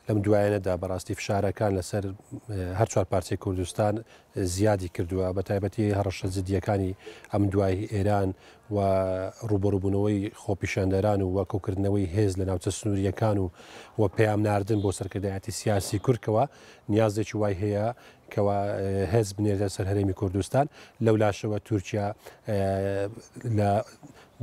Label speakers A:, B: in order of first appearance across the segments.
A: لەم دوایانەدا بەڕاستی فشارەکان لەسەر هەر چوار پارچەی کوردستان زیادی کردووە، بە تایبەتی هەڕەشە جدییەکانی ئەم دوای ئێران و ڕووبەڕووبوونەوەی خۆپیشاندەران و کۆکردنەوەی هێز لە ناوچە سنوورییەکان و و پەیام ناردن بۆ سەرکردایەتی سیاسی کورد کەوا نیازێکی وای هەیە کەوا هێز بنێرێتە سەر هەرێمی کوردستان. لەولاشەوە تورکیا لە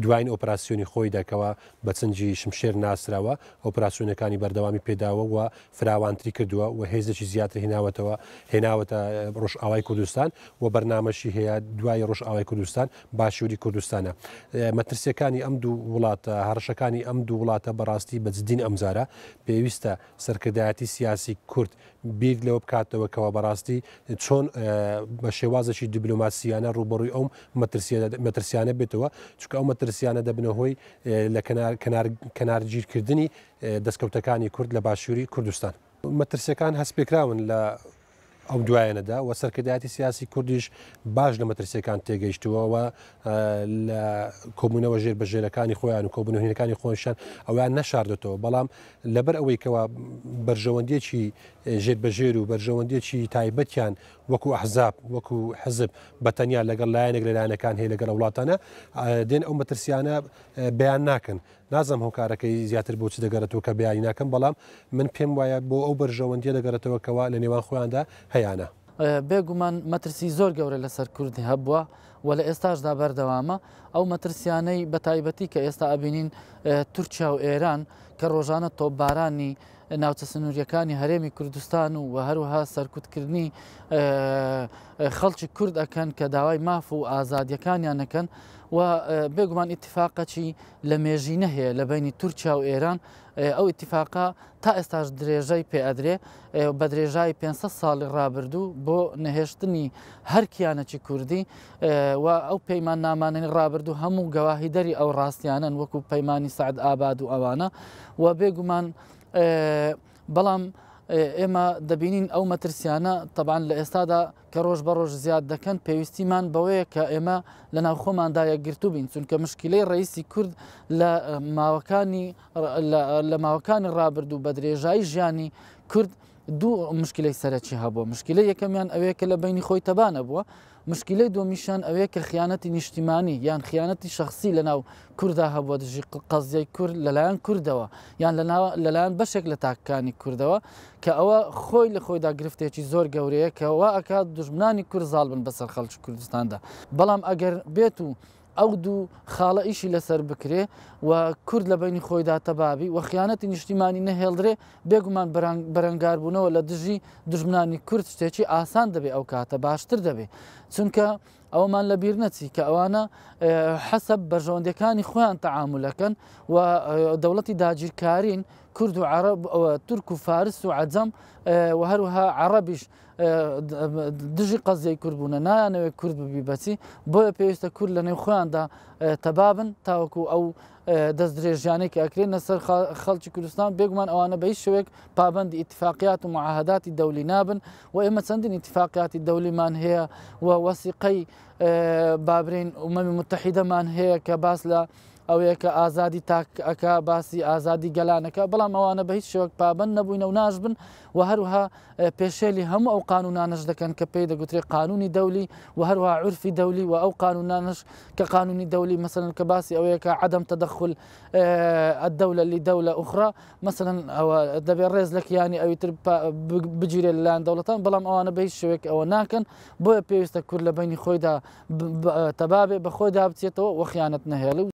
A: دواین ئۆپراسیۆنی خۆیدا کەوا بە چنگی شمشێر ناسراوە، ئۆپراسیۆنەکانی بەردەوامی پێداوە و فراوانتری کردووە و هێزێکی زیاتر هێناوەتەوە هێناوەتە ڕۆژئاوای کوردستان و بەرنامەشی هەیە دوای ڕۆژئاوای کوردستان باشووری کوردستانە. مەترسیەکانی ئەم دوو وڵاتە، هەڕەشەکانی ئەم دوو وڵاتە بەڕاستی بە جدین ئەمجارە پێویستە سەرکردایەتی سیاسی کورد بیر لەوە بکاتەوە کەوا بەڕاستی چۆن بە شێوازێکی دیبلۆماسیانە ڕووبەڕووی ئەو مەترسیانە بێتەوە، چونکە ئەو مەترسیانە دەبنە هۆی لە کەنارگیرکردنی دەستکەوتەکانی کورد لە باشووری کوردستان. مەترسیەکان هەستپێکراون لە ئەو دوایەنەدا و سەرکردایەتی سیاسی کوردیش باش لە مەترسیەکان تێگەیشتووە و لە کۆبوونەوە ژێر بە ژێرەکانی خۆیان و کۆبوونەوەکانی خۆشیان ئەویان نەشاردێتەوە، بەڵام لەبەر ئەوەی کەوا بەرژەوەندیەکی ژێر بە ژێر و بەرژەوەندیەکی تایبەتیان وەکو ئەحزاب وەکو حزب بە تەنیا لەگەڵ لایەنێک لە لایەنەکان هەیە لەگەڵ وڵاتانە دێن ئەو مەترسیانە بەیان ناکەن. نازانم هۆکارەکەی زیاتر بۆ چ دەگەڕێتەوە کە بەیانی ناکەن، بەڵام من پێم وایە بۆ ئەو بەرژەوەندیە دەگەڕێتەوە کەوا لە نێوان خۆیاندا هەیانە.
B: بێ گومان مەترسی زۆر گەورە لەسەر کورد هەبووە و لە ئێستاشدا بەردەوامە. ئەو مەترسیانەی بە تایبەتی کە ئێستا ئەبینین تورکیا و ئێران کە ڕۆژانە تۆپبارانی ناوچە سنووریەکانی هەرێمی کوردستان و هەروەها سەرکوتکردنی خەڵکی کورد ئەکەن کە داوای ماف و ئازادیەکانیان ئەکەن و بێگومان ئیتفاقەکی لە مێژینە هەیە لە بینی تورکیا و ئێران، ئەو ئیتفاقە تا ئێستاش درێژەی پێ ئەدرێ بە درێژای 500 ساڵی ڕابردوو بۆ نەهێشتنی هەر کیانەکی کوردی و ئەو پەیمان نامانەی ڕابردوو هەموو گەواهیدەری ئەو ڕاستیانەن وەکو پەیمانی سەعد ئاباد و ئەوانە و بێگومان بەڵام ئێمە دەبینین ئەو مەترسیانە تەبان لە ئێستادا کە ڕۆژ بە ڕۆژ زیاد دەکەن پێویستیمان بەوەیە کە ئێمە لە ناوخۆماندا یەکگرتوو بین چونکە مشکلەی ڕئیسی کورد لە ماوەکانی لە ماوەکانی ڕابردوو بە درێژایی ژیانی کورد دوو مشکلەی سەرەکی هەبووە مشکلەی یەکەمیان ئەوەیە کە لە بینی خۆی تەبانە بووە مشکلەی دووەمیشیان ئەوەیە کە خیانەتی نیشتیمانی یان خیانەتی شەخسی لەناو کوردا هەبووە دژی قەزیەی کورد لەلایەن کوردەوە یان لەلایەن بەشێک لە تاکەکانی کوردەوە کە ئەوە خۆی لە خۆیدا گرفتێکی زۆر گەورەیە کە وا ئەکات دوژمنانی کورد زاڵ بن بەسەر خەڵکی کوردستاندا. بەڵام ئەگەر بێت و ئەو دوو خاڵە ئیشی لەسەر بکرێ و کورد لە بەینی خۆیدا تەبابی و خیانەتی نیشتیمانی نەهێڵدرێ، بێگومان بەرەنگاربوونەوە لە دژی دوژمنانی کورد شتێکی ئاسان دەبێ ئەو کاتە باشتر دەبێ. چونکە ئەوەمان لە بیر نەچی کە ئەوانە حەسەب بەرژەوەندیەکانی خۆیان تەعامولەکەن و دەوڵەتی داگیرکارین، کورد و عەرەب تورک و فارس و عەجەم و هەروەها عەڕەبیش دژی قەزیەی کورد بوونە، نایانەوێت کورد ببی بەچی، بۆیە پێویستە کورد لە نێو خۆیاندا تەبابن تاوەکو ئەو دەست درێژیانەی کە ئەکرێنە سەر خەڵکی کوردستان بێگومان ئەوانە بە هیچ شێوەیەک پابەندی ئیتفاقیات و معاهداتی دەولی نابن و ئێمە چەندین ئیتفاقیاتی دەولیمان هەیە و وەسیقەی بابرین ئومەمی متحیدەمان هەیە کە باس لە ئەوەیە کە ئازادی تاک ئەکا باسی ئازادی گەلانەکە، بەڵام ئەوانە بە هیچ شێوەک پابەند نەبووینە و ناشبن و هەروها پێشێلی هەموو ئەو قانونانەش دەکەن کە پێی دەگوترێ قانونی دەولی و هەروها عورفی دەولی و ئەو قانونانەش کە قانونی دەولی مەسەلەن کە باسی ئەوەیە کە عدم تدخل الدولة لدولة أخرى مەسەلەن ئەوە دەبێ ڕێز لە کیانی ئەوی تر بگیرێت لەلایەن دەوڵەتان، بەڵام ئەوانە بە هیچ شێوەیەک ئەوە ناکەن، بۆیە پێویستە کورد لە بەینی خۆیدا تەبابێ بە خۆیدا بچێتەوە و خیانەت نەهێڵی.